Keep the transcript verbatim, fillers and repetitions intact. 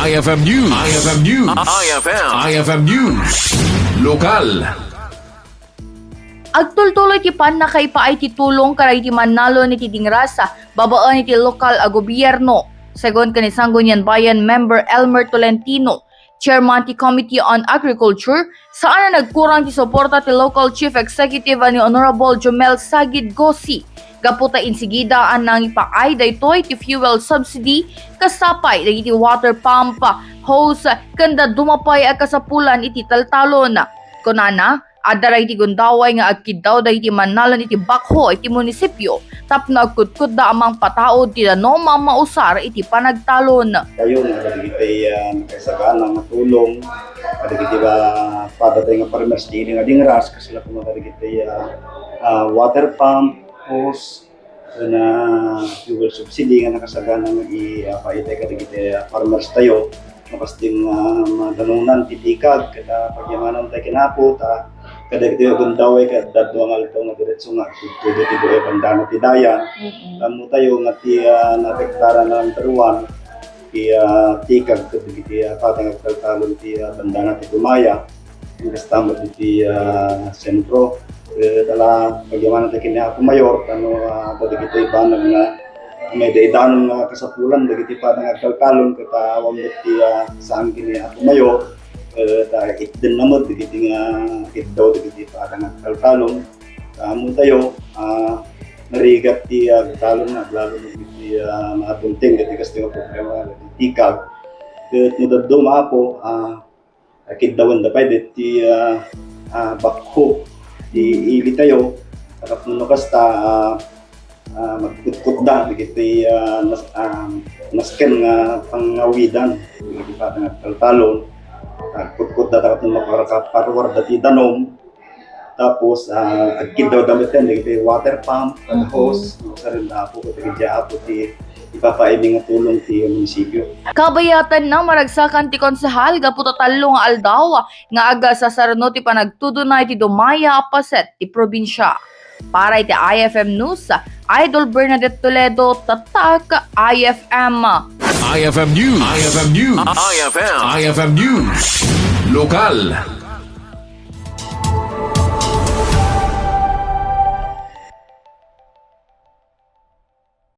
I F M News. I F M News. I F M. I F M News. Lokal. Agtultuloy ti pannakaipaay ti tulong kadagiti mannalon iti dingrasa babaen iti lokal a gobierno. Segun ken ni Sangguniang Bayan member Elmer Tolentino, chairman ti Committee on Agriculture, saan a nagkurang ti suporta ti local chief executive a ni Honorable Jomel Sagid Gosi. Gapu ta insigida a nangipaay daytoy ti fuel subsidy, kas pay dagiti water pump, hose, ken dadduma pay a kasapulan iti taltalon. Kunana, adda dagiti gundaway nga agkiddaw dagiti mannalon iti backhoe iti munisipio tapno agkudkudda a mangpataud ti danom a mausar iti panagtalon. Kayo nga dagiti, ah, nakaisagana nga tulong, kadagiti ba, padatayo nga farmers ti ili nga dingras, kasla koma kadagiti, ah, ah, water pump, hose, ken fuel subsidy nga nakasagana nga i-, ah, paitay kadagiti, ah, farmers tayo. Makastiing, ah, madanunan ti tikag, ket, ah, pagyamanan tayo ken Apo, ta kadagiti gundaway ket dadduma nga aldaw nga diretso nga agtudtudo ti dua bandana ti dayan. Mm-mm. Ammo tayo nga ti, ah, naapektaran number one, ti, ah, tikag ket dagiti, ah, padang agtaltalon ti, ah, bandana ti Dumaya. Kasta met iti, ah, sentro. Eh, tala, pagyamanan tayo ken ni Apo Mayor, ano, ah, dagiti banag nga maidaidanon nga kasapulan dagiti padang agtaltalon, ket, ah, awan met ti, ah, saan ken ni Apo Mayor, eh, ta itden na met dagiti nga kiddaw dagiti padang agtaltalon. Ta ammo tayo, ah, narigat ti agtalon nga aglalo met iti, ah, maatungteng iti kastoy nga problema, iti tikag. Ket no dadduma, Apo, ah, Akiddawenda pay deti, ah, ah, backhoe ti ili tayo. Tapno no kasta, ah, ah, magkutkutda dagiti, ah, nas-, ah, nasken nga pangawidan dagiti padang agtaltalon. Agkutkutda tapno makarakaparwarda ti danom. Tapos, ah, agkiddawda met dagiti water pump, kada hose, no, sarenda, Apo, ket dagiti, Apo, ti ipapaaymi nga tulong ti munisipio. Kabayatanna, maragsakan ti konsehal gapu ta tallo nga aldaw nga agsasarno ti panagtudona iti dumaya a paset ti probinsia. Para iti I F M News, Idol Bernadette Toledo, Tatak I F M. I F M News. I F M News. I F M. I F M News. Lokal.